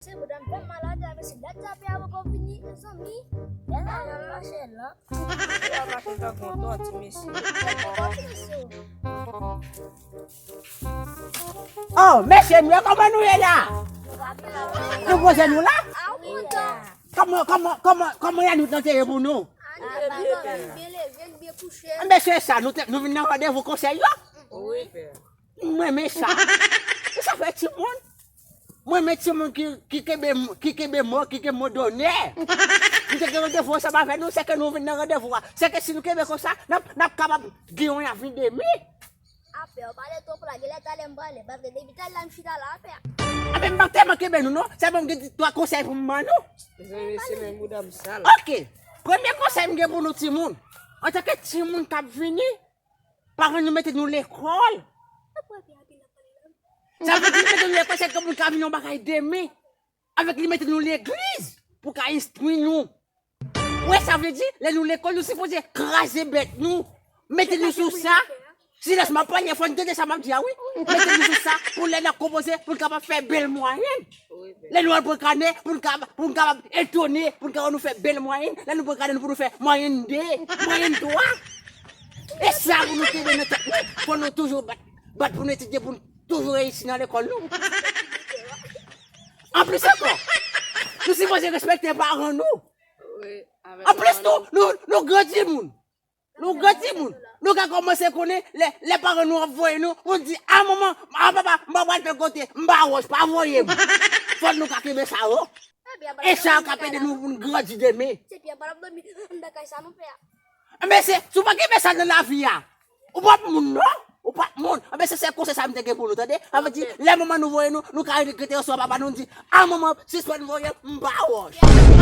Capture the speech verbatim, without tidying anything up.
Se bouda m fè m malad la, mesye, dat sa fè a poko vini, mezanmi. Lè sa nan mache la. Ou ap mache tankou yon tòti, mesye. Oh, mesye, nou, kòman nou ye la? Nou poze nou la? Kòman, kòman, kòman, kòman yè nou te ye pou nou? Mesye, sa, nou, te, nou vin nan randevou konsèy yo? Mwen renmen sa. Sa fè timoun. Mwen renmen timoun ki, ki kenbe, ki kenbe mo, ki kenbe mo donè. Nou te gen randevou ansanm avè nou, se ke nou vin nan randevou a. Se ke si nou kenbe konsa, n ap, n ap kapab gen yon avi demi. Apè, ou pale twòp la, genlè talè m prale, paske depi talè la m chita la, apè. Apè, m pa tèlman kenbe nou non, sèlman m gen twa konsèy pou m ban nou. Mezanmi, se menm bouda m sal. Ok, premye konsèy m gen pou nou timoun. Antanke timoun k ap vini, paran nou mete nou lekòl. Sa vle di mete nou lekòl, se ke moun ka vin yon bagay demen. Avèk li mete nou legliz pou ka enstwi nou. Ou wè sa vle di, lè nou lekòl, nou sipoze kraze bèt nou. Mete nou sou sa. Silans, m ap pale, fò n tande sa m ap di a, wi. Mete nou sou sa, pou lè n ap konpoze, pou n kapab fè bèl mwayèn. Lè nou al pran kanè, pou n kapab, pou n kapab etone, pou n kapab nou fè bèl mwayèn. Lè nou pran kanè, nou pou nou fè mwayèn de, mwayèn twa. E sa pou nou kenbe nan tèt nou, fò nou toujou bat, bat pou nou etidye, pou nou toujou reyisi nan lekòl nou. Anplis ankò, nou sipoze respekte paran nou. Anplis tou, nou, nou gran timoun. Nou gran timoun. Nou ka kòmanse konnen lè, lè paran nou ap voye nou, pou n di, a manman, a papa, m pa pral tèl kote, m pa wòch, pa voye m. Fò nou ka kenbe sa yo. E sa yo k ap ede nou pou n grandi demen. Se Pyè pa t ap dòmi anndan kay sa non, Pyè. Mesye, si w pa kenbe sa nan lavi a, ou p ap moun non. Ou p ap moun. Anben, se sèl konsèy sa m te gen pou nou, tande. Sa vle di, lè manman nou voye nou, nou ka rete ansanm papa nou, nou di, a manman, sispann voye m, m pa wòch.